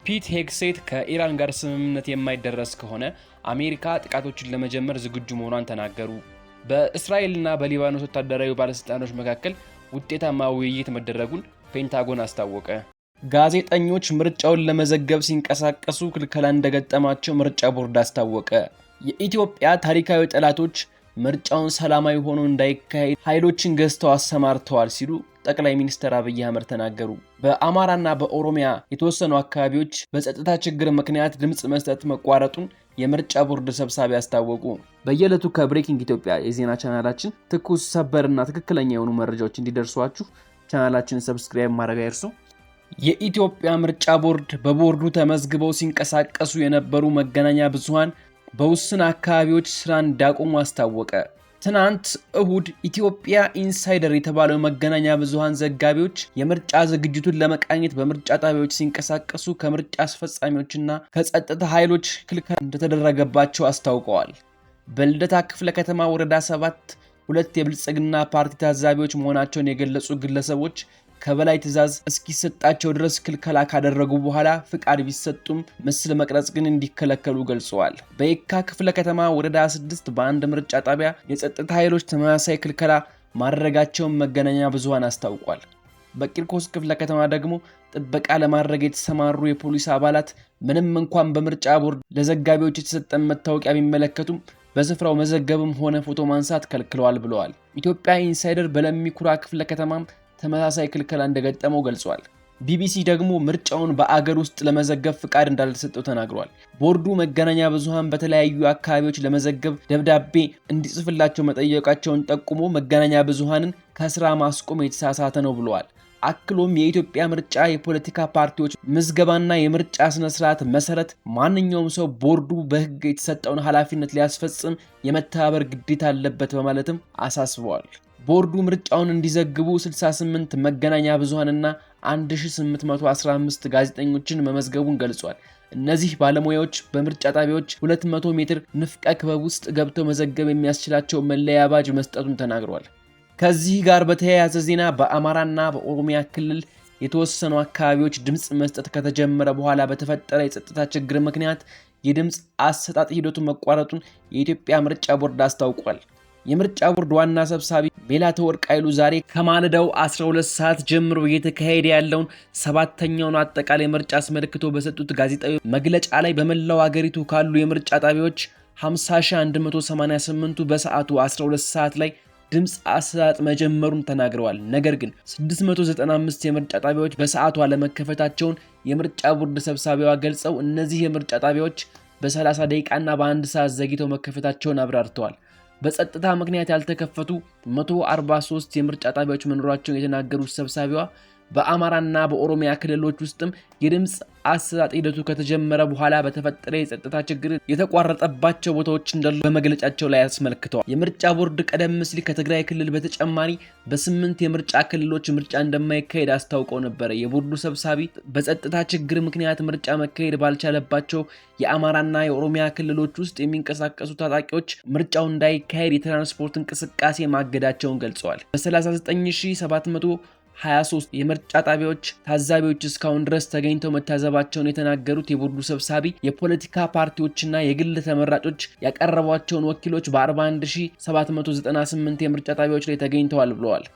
ፒት ሄግሴት ከኢራን ጋር ስምምነት የማይደረስ ከሆነ አሜሪካ ጥቃቶችን ለመጀመር ዝግጁ መሆኗን ተናገሩ። በእስራኤልና በሊባኖስ ወታደራዊ ባለሥልጣኖች መካከል ውጤታማ ውይይት መደረጉን ፔንታጎን አስታወቀ። ጋዜጠኞች ምርጫውን ለመዘገብ ሲንቀሳቀሱ ክልከላ እንደገጠማቸው ምርጫ ቦርድ አስታወቀ። የኢትዮጵያ ታሪካዊ ጠላቶች ምርጫውን ሰላማዊ ሆኖ እንዳይካሄድ ኃይሎችን ገዝተው አሰማርተዋል ሲሉ ጠቅላይ ሚኒስትር አብይ አህመድ ተናገሩ። በአማራና በኦሮሚያ የተወሰኑ አካባቢዎች በጸጥታ ችግር ምክንያት ድምፅ መስጠት መቋረጡን የምርጫ ቦርድ ሰብሳቢ አስታወቁ። በየዕለቱ ከ Breaking ኢትዮጵያ የዜና ቻናላችን ትኩስ፣ ሰበርና ትክክለኛ የሆኑ መረጃዎች እንዲደርሷችሁ ቻናላችንን subscribe ማድረግ አይርሱ። የኢትዮጵያ ምርጫ ቦርድ በቦርዱ ተመዝግበው ሲንቀሳቀሱ የነበሩ መገናኛ ብዙሃን በውስን አካባቢዎች ስራ እንዳቆሙ አስታወቀ። ትናንት እሁድ ኢትዮጵያ ኢንሳይደር የተባለው መገናኛ ብዙሃን ዘጋቢዎች የምርጫ ዝግጅቱን ለመቃኘት በምርጫ ጣቢያዎች ሲንቀሳቀሱ ከምርጫ አስፈጻሚዎችና ከጸጥታ ኃይሎች ክልከላ እንደተደረገባቸው አስታውቀዋል። በልደታ ክፍለ ከተማ ወረዳ 7 ሁለት የብልጽግና ፓርቲ ታዛቢዎች መሆናቸውን የገለጹ ግለሰቦች ከበላይ ትዕዛዝ እስኪሰጣቸው ድረስ ክልከላ ካደረጉ በኋላ ፍቃድ ቢሰጡም ምስል መቅረጽ ግን እንዲከለከሉ ገልጸዋል። በየካ ክፍለ ከተማ ወረዳ 6 በአንድ ምርጫ ጣቢያ የጸጥታ ኃይሎች ተመሳሳይ ክልከላ ማድረጋቸውን መገናኛ ብዙሃን አስታውቋል። በቂርቆስ ክፍለ ከተማ ደግሞ ጥበቃ ለማድረግ የተሰማሩ የፖሊስ አባላት ምንም እንኳን በምርጫ ቦርድ ለዘጋቢዎች የተሰጠን መታወቂያ ቢመለከቱም በስፍራው መዘገብም ሆነ ፎቶ ማንሳት ከልክለዋል ብለዋል። ኢትዮጵያ ኢንሳይደር በለሚ ኩራ ክፍለ ከተማም ተመሳሳይ ክልከላ እንደገጠመው ገልጿል። ቢቢሲ ደግሞ ምርጫውን በአገር ውስጥ ለመዘገብ ፍቃድ እንዳልተሰጠው ተናግሯል። ቦርዱ መገናኛ ብዙሃን በተለያዩ አካባቢዎች ለመዘገብ ደብዳቤ እንዲጽፍላቸው መጠየቃቸውን ጠቁሞ መገናኛ ብዙሃንን ከስራ ማስቆም የተሳሳተ ነው ብለዋል። አክሎም የኢትዮጵያ ምርጫ የፖለቲካ ፓርቲዎች ምዝገባና የምርጫ ስነ ስርዓት መሰረት ማንኛውም ሰው ቦርዱ በሕግ የተሰጠውን ኃላፊነት ሊያስፈጽም የመተባበር ግዴታ አለበት በማለትም አሳስበዋል። ቦርዱ ምርጫውን እንዲዘግቡ 68 መገናኛ ብዙሃንና 1815 ጋዜጠኞችን መመዝገቡን ገልጿል። እነዚህ ባለሙያዎች በምርጫ ጣቢያዎች 200 ሜትር ንፍቀ ክበብ ውስጥ ገብተው መዘገብ የሚያስችላቸው መለያ ባጅ መስጠቱን ተናግሯል። ከዚህ ጋር በተያያዘ ዜና በአማራና በኦሮሚያ ክልል የተወሰኑ አካባቢዎች ድምፅ መስጠት ከተጀመረ በኋላ በተፈጠረ የጸጥታ ችግር ምክንያት የድምፅ አሰጣጥ ሂደቱ መቋረጡን የኢትዮጵያ ምርጫ ቦርድ አስታውቋል። የምርጫ ቦርድ ዋና ሰብሳቢ ሜላትወርቅ ኃይሉ ዛሬ ከማለዳው 12 ሰዓት ጀምሮ እየተካሄደ ያለውን ሰባተኛውን አጠቃላይ ምርጫ አስመልክቶ በሰጡት ጋዜጣዊ መግለጫ ላይ በመላው አገሪቱ ካሉ የምርጫ ጣቢያዎች 50188ቱ በሰዓቱ 12 ሰዓት ላይ ድምፅ አሰጣጥ መጀመሩን ተናግረዋል። ነገር ግን 695 የምርጫ ጣቢያዎች በሰዓቱ አለመከፈታቸውን የምርጫ ቦርድ ሰብሳቢዋ ገልጸው እነዚህ የምርጫ ጣቢያዎች በ30 ደቂቃና በአንድ ሰዓት ዘግይተው መከፈታቸውን አብራርተዋል። በጸጥታ ምክንያት ያልተከፈቱ 143 የምርጫ ጣቢያዎች መኖራቸውን የተናገሩት ሰብሳቢዋ በአማራና በኦሮሚያ ክልሎች ውስጥም የድምፅ አሰጣጥ ሂደቱ ከተጀመረ በኋላ በተፈጠረ የጸጥታ ችግር የተቋረጠባቸው ቦታዎች እንዳሉ በመግለጫቸው ላይ አስመልክተዋል። የምርጫ ቦርድ ቀደም ሲል ከትግራይ ክልል በተጨማሪ በ8 የምርጫ ክልሎች ምርጫ እንደማይካሄድ አስታውቀው ነበረ። የቦርዱ ሰብሳቢ በጸጥታ ችግር ምክንያት ምርጫ መካሄድ ባልቻለባቸው የአማራና የኦሮሚያ ክልሎች ውስጥ የሚንቀሳቀሱ ታጣቂዎች ምርጫው እንዳይካሄድ የትራንስፖርት እንቅስቃሴ ማገዳቸውን ገልጸዋል። በ39723 የምርጫ ጣቢያዎች ታዛቢዎች እስካሁን ድረስ ተገኝተው መታዘባቸውን የተናገሩት የቦርዱ ሰብሳቢ የፖለቲካ ፓርቲዎችና የግል ተመራጮች ያቀረቧቸውን ወኪሎች በ41798 የምርጫ ጣቢያዎች ላይ ተገኝተዋል ብለዋል።